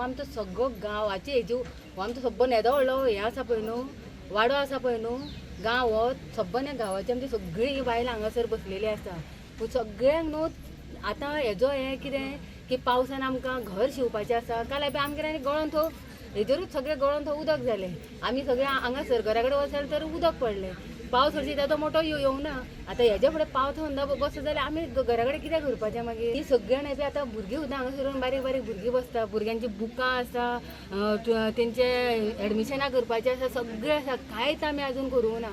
आमचो सगळो गांवाचे हेजे हो आमचो सगळो येदो व्हडलो हें आसा पळय न्हू, वाडो आसा पळय न्हू, गांव हो सगळ्या गांवाची आमची सगळीं बायलां हांगासर बसलेली आसा. पूण सगळ्यांक न्हू आतां हेजो हें कितें की पावसान आमकां घर शिंवपाचें आसा. काल आमगेर आनी गळोन थंय हेजेरूच सगळें गळोन थंय उदक जालें. आमी सगळे हांगासर घरा कडेन वचत तर उदक पडलें. पावस हरशीं तेदो मोटो येवना. आतां हेजे फुडें पावस अंदा बसता जाल्यार आमी घरा कडेन कितें करपाचें मागीर? हीं सगळीं जाणां पळय आतां भुरगीं सुद्दां हांगासर बारीक बारीक भुरगीं बसता, भुरग्यांची बुकां आसा, तेंचे एडमिशनां करपाचें आसा, सगळें आसा. कांयच आमी आजून करूंक ना.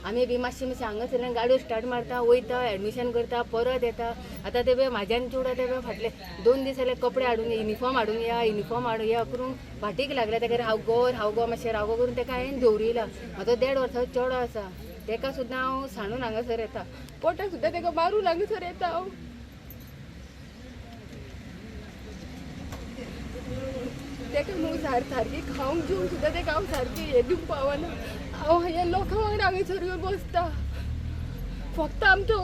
आमी बी मातशें मातशें हांगासरल्यान गाडयो स्टार्ट मारता, वयता, एडमिशन करता, परत येता. आतां ते पळय म्हाज्यान चेडूं आतां पळय फाटले 2 दीस जाले कपडे हाडून युनिफॉर्म हाडून या, युनिफॉर्म हाडून या करून फाटीक लागल्या. तेका राव गो राव गो मातशें राव गो करून तेका हांवें दवरिला. म्हाजो 1.5 वर्साचो चेडो आसा, तेका सुद्दां हांव सांडून हांगासर येता. पोटाक सुद्दां तेका मारून हांगासर येता हांव. तेका न्हू सारकी खावंक जेवंक सुद्दां तेका हांव सारकें हें दिवंक पावना. हांव ह्या लोकां वांगडा हांगासर येवन बसता. फक्त आमचो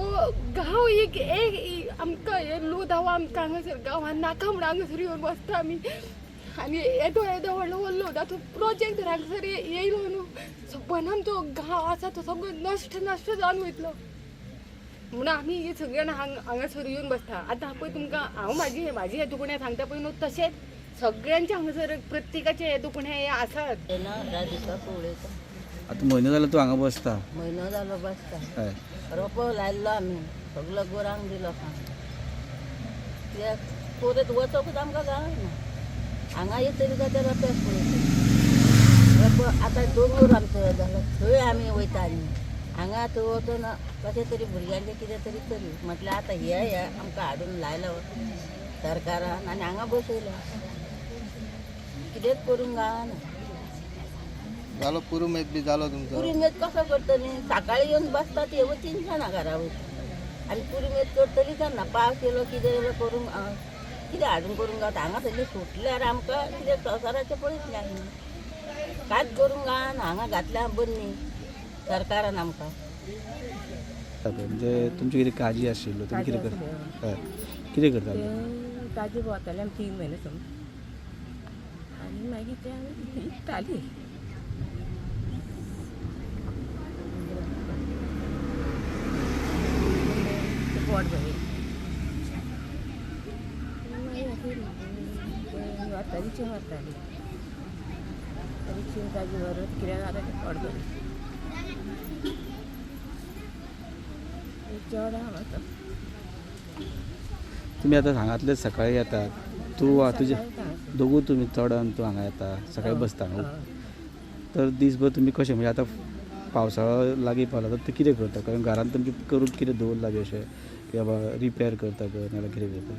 गांव एक एक आमकां हे लोद हांव आमकां हांगासर गांवान नाका म्हणून हांगासर येवन बसता आमी. आनी येदो येदो व्हडलो व्हडलो लोदाचो प्रोजेक्ट हांगासर येयलो न्हू, सगळ्यान आमचो गांव आसा तो सगळो नश्ट नश्ट जावन वयतलो म्हणून आमी हे सगळ्यां हांगासर येवन बसता. आतां पळय तुमकां हांव म्हाजी म्हाजी हें दुखणें सांगता पळय न्हू, तशेंच सगळ्यांचे हांगासर प्रत्येकाचे हे दुखणें हे आसात. राधिका उलयता. आतां म्हयनो जालो तूं हांगा बसता? म्हयनो जालो बसता. रोपो लायल्लो आमी सगलो गोरांक दिलो कित्याक परत वचोकूच आमकां गावना. हांगा येतली काय रोप्याक पळयता. रोपो आतां दोंगर आमचो जालो थंय आमी वयता. आनी हांगा थंय वचून कशें तरी भुरग्यांचें कितें तरी करी म्हटल्यार आतां हे हे आमकां हाडून लायलो सरकारान आनी हांगा बसयलो. कितेंच करूंक गावना. जालो पुरुमेत बी जालो तुमचो? पुरुमेत कसो करतली? सकाळी येवन बसता ती तिनशाना घरा वयता आनी पुरुमेत करतली केन्ना? पावस येयलो कितें येयलो करूंक कितें हाडून करूंक गावता. हांगा सगळीं सुटल्यार आमकां कितें संवसाराचें पळयतलें आमी. कांयच करूंक गावना. हांगा घातल्या बन्नी सरकारान आमकां. म्हणजे तुमची कितें काजी आशिल्ल्यो तुमी कितें करता? कितें करताले? काजी भोंवताले आमी 3 म्हयने समज आनी मागीर ते आमी विकताली. पोट भरी मागीर व्हरता, रिक्षेन व्हरताली. रिक्षेन काजी व्हरत कितें जाता तें पोट भरी. चेडो आहा म्हाका. तुमी आतां हांगांतले सकाळी येतात, तूं तुजे दोगूय तुमी चेडो आनी तूं हांगा येता, सकाळी बसता, तर दीसभर तुमी कशें म्हणजे आतां पावसाळो लागीं पावला तर ते कितें करता? कारण घरांत तुमचें करून कितें दवरलां बी अशें की बाबा रिपेर करता कर नाल्यार कितें करता?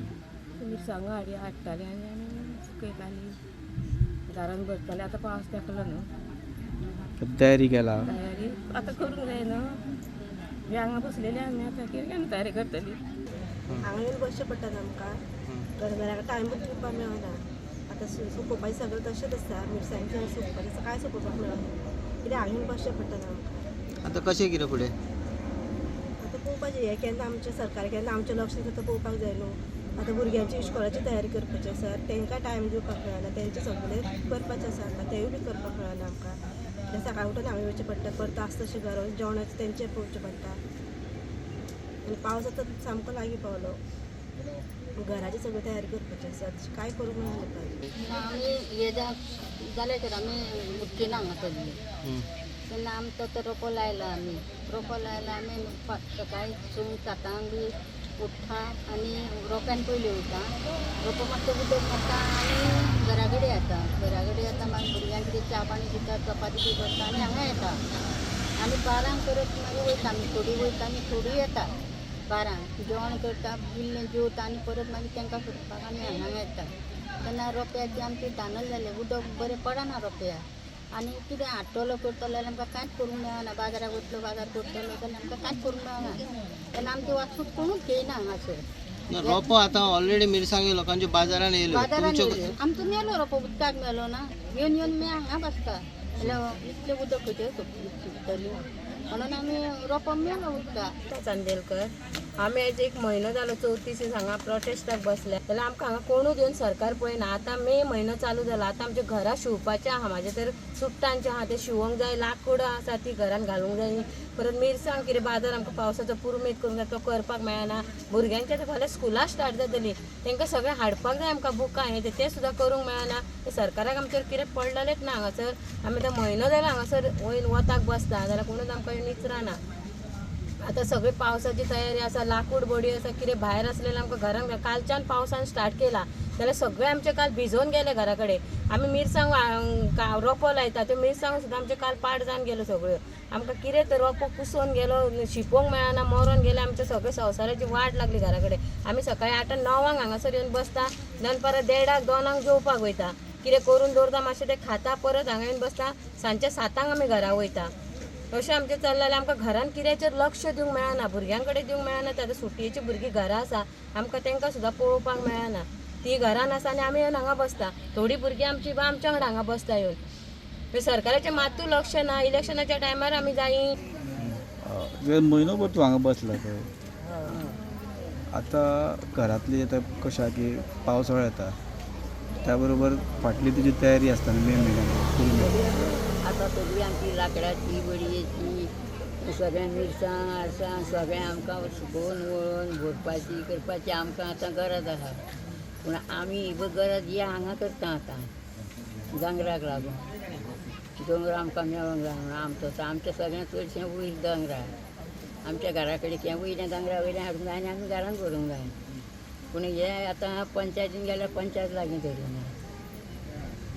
मिरसांगो हाडी हाडटाले आनी आमी सुकयताली, घरान भरताले. आतां पावस तेंकलो न्हू, तयारी केला? तयारी आतां करूंक जाय न्हू. हांगा बसलेली आमी आतां कितें केन्ना तयारी करतली? हांगा येवन बसचें पडटा आमकां. घरा टायमूच दिवपाक मेळना. आतां सुकोवपाचें सगळें तशेंच आसा. मिरसांगें सुकोवपाचें आसा, कांय सुकोवपाक मेळना. कित्याक हांगा येवन बसचें पडटा आमकां. आतां कशें कितें फुडें? आतां पळोवपाचें हें केन्ना आमचें सरकार केन्ना आमचें लक्ष दिता पळोवपाक जाय न्हू. आतां भुरग्यांची इस्कॉलाची तयारी करपाची आसा, तांकां टायम दिवपाक मेळना. तेंचें सगळें करपाचें आसा आमकां, तेंय बी करपाक मेळना आमकां. कित्याक सकाळी उठून हांगा येवचें पडटा, परत आसा तशें घरा जेवणाचें तेंचें पळोवचें पडटा. आनी पावस आतां सामको लागीं पावलो, घराची सगळी तयारी करपाची आसा, कांय करूंक मेळना. आमी हे जालें तर आमी उदकिना हांगा सरली तेन्ना आमचो तो रोपो लायला. आमी रोपो लायला आमी सकाळी 6 7 बी उठ्ठा आनी रोप्यान पयलीं वयता. रोपो मातसो उदक मारता आनी घरा कडेन येता. घरा कडेन येता मागीर भुरग्यांक कितें च्या पाणी दिता, चपाती बी करता आनी हांगा येता. आनी 12 परत मागीर वयता आमी, थोडीं वयता आनी थोडीं येता. 12 जेवण करता, इल्लें जेवता आनी परत मागीर तांकां सोदपाक आमी हांगा येता. तेन्ना रोप्याची आमची धानल जालें, उदक बरें पडना रोप्याक. आनी कितें हाडटलो करतलो जाल्यार आमकां कांयच करूंक मेळना. बाजाराक वयतलो, बाजार करतलो जाल्यार आमकां कांयच करूंक मेळना. तेन्ना आमची वासूत कोणूच घेयना हांगासर. रोपो आतां ऑलरेडी मिरसांगी लोकांच्यो बाजारान येयल्यो. बाजारान येयल्यो. आमचो मेलो रोपो, उदकाक मेलो ना. येवन येवन मी हांगा बसता जाल्यार इतलें उदक खंयचें सुकतली म्हणून आमी रोपो मेलो उदकाक. चांदेलकर. आमी आयज एक म्हयनो जालो 34 दीस हांगा प्रोटेस्टाक बसल्या, जाल्यार आमकां हांगा कोणूच येवन सरकार पळयना. आतां मे म्हयनो चालू जाला, आतां आमच्या घरां शिंवपाचें आहा, म्हाजें तर चुट्टांचें आहा तें शिंवंक जाय, लाकूड आसा ती घरान घालूंक जाय. परत मिरसांग कितें बाजार आमकां पावसाचो पुरुमेंत करूंक जाय, तो करपाक मेळना. भुरग्यांचे आतां फाल्यां स्कुलां स्टार्ट जातलीं, तांकां सगळें हाडपाक जाय आमकां बुकां हें तें सुद्दां करूंक मेळना. सरकाराक आमचेर कितें पडलेलेंच ना हांगासर. आमी आतां म्हयनो जालो हांगासर वयर वताक बसता, जाल्यार कोणूच आमकां येवन विचराना. आतां सगळी पावसाची तयारी आसा, लाकूड बडी आसा, कितें भायर आसलेलें आमकां घरान कालच्यान पावसान स्टार्ट केला जाल्यार सगळें आमचें काल भिजोवन गेलें घरा कडेन. आमी मिरसांग रोपो लायता, त्यो मिरसांग सुद्दां आमचें काल पाड जावन गेल्यो सगळ्यो. आमकां कितें तर रोपो कुसोवन गेलो, शिंपोंक मेळना, मरोन गेलें, आमच्या सगळे संवसाराची वाट लागली घरा कडेन. आमी सकाळी 8 णवांक हांगासर येवन बसता, दनपारां 1:30 2 जेवपाक वयता, कितें करून दवरता मातशें तें खाता, परत हांगा येवन बसता, सांजच्या 7 आमी घरा वयता. अशें आमचें चल्लां. जाल्यार आमकां घरान कित्याचेर लक्ष दिवंक मेळना, भुरग्यां कडेन दिवंक मेळना. आतां सुटयेची भुरगीं घरा आसा, आमकां तांकां सुद्दां पळोवपाक मेळना. ती घरान आसा आनी आमी येवन हांगा बसता. थोडीं भुरगीं आमची बा आमच्या वांगडा हांगा बसता येवन. सरकाराचें मात्तूय लक्ष ना. इलेक्शनाच्या टायमार आमी जायी. म्हयनोभर तूं हांगा बसला पळय, आतां घरांतली आतां कशें आहा की पावसाळो येता, त्या बरोबर फाटली तुजी तयारी आसता न्ही मे म्हयन्यान फूल मे. आतां सगळी आमची लाकडाची बडयेची सगळें मिरसांग आरसांग सगळें आमकां सुकोवन वळोवन भरपाची करपाची आमकां आतां गरज आसा. पूण आमी ही गरज ही हांगा करता आतां दोंगराक लागून. दोंगर आमकां मेळोंक जाय म्हणून आमचो आमचें सगळें चडशें वयर दोंगरार, आमच्या घरा कडेन तें वयलें दोंगरा वयलें हाडूंक जाय आनी आमी घरान भरूंक जाय. पूण हे आतां पंचायतीन गेल्यार पंचायत लागीं धरिना,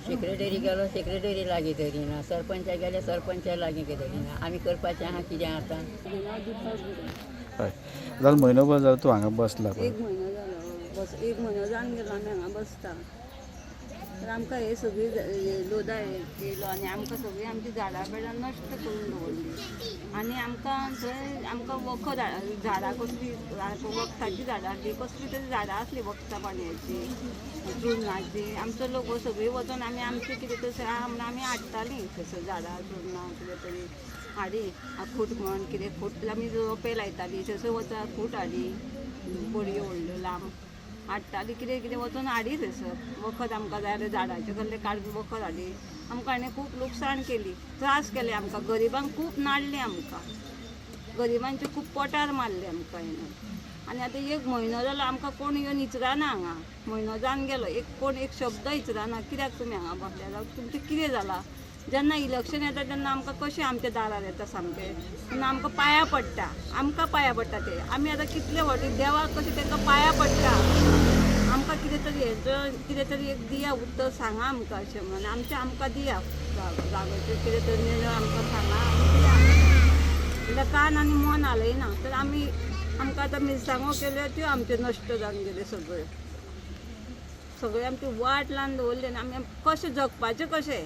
सेक्रेटरी गेलो सेक्रेटरी लागीं धरिना, सरपंचा गेले सरपंचा लागीं धरिना. आमी करपाचें आहा कितें आतां? हय, जाल्यार म्हयनोभर जालो तूं हांगा बसला पळय. एक म्हयनो जालो बस, एक म्हयनो जावन गेलो आमी हांगा बसता. तर आमकां हे सगळी लोदा केलो आनी आमकां सगळीं आमचीं झाडां बेडां नश्ट करून दवरली. आनी आमकां थंय आमकां वखद झाडां कसलीं वखदाचीं झाडां आसलीं, कसलीं तरी झाडां आसलीं वखदां पाणयाचीं चुन्नाचीं. आमचो लोक हो सगळीं वचोन आमी आमचें कितें तशें आहा म्हणून आमी हाडटालीं थंयसर झाडां चुन्नां कितें तरी हाडी खूट म्हण कितें खूट आमी रोपे लायतालीं थंयसर वचा खूट हाडी बडयो व्हडल्यो लांब हाडटाली कितें कितें वचून हाडी थंयसर वखद आमकां जाय जाल्यार झाडाचें कसलें काडून वखद हाडी. आमकां हाणें खूब लुकसाण केली, त्रास केले आमकां, गरिबांक खूब नाडलें आमकां, गरिबांचे खूब पोटार मारलें आमकां हेणें. आनी आतां एक म्हयनो जालो आमकां कोण येवन विचराना हांगा, म्हयनो जावन गेलो एक कोण एक शब्द विचराना कित्याक तुमी हांगा बसल्या जावं तुमचें कितें जालां. जेन्ना इलेक्शन येता तेन्ना आमकां कशें आमच्या दारार येता सामकें, तेन्ना आमकां पांयां पडटा, आमकां पांयां पडटा ते. आमी आतां कितले फावटी देवाक कशें तांकां पांयां पडटा, आमकां कितें तरी हेजो कितें तरी एक दिया उत्तर सांगा आमकां अशें म्हणून आमचें आमकां दिया जागोचेर कितें तरी निर्णय आमकां सांगा आनी दिया. म्हणल्यार कान आनी मन हालयना तर आमी आमकां आतां मिरसांगो केल्यो त्यो आमच्यो नश्ट जावन गेल्यो सगळ्यो, सगळें आमची वाट लावन दवरली आनी आमी कशें जगपाचें कशें.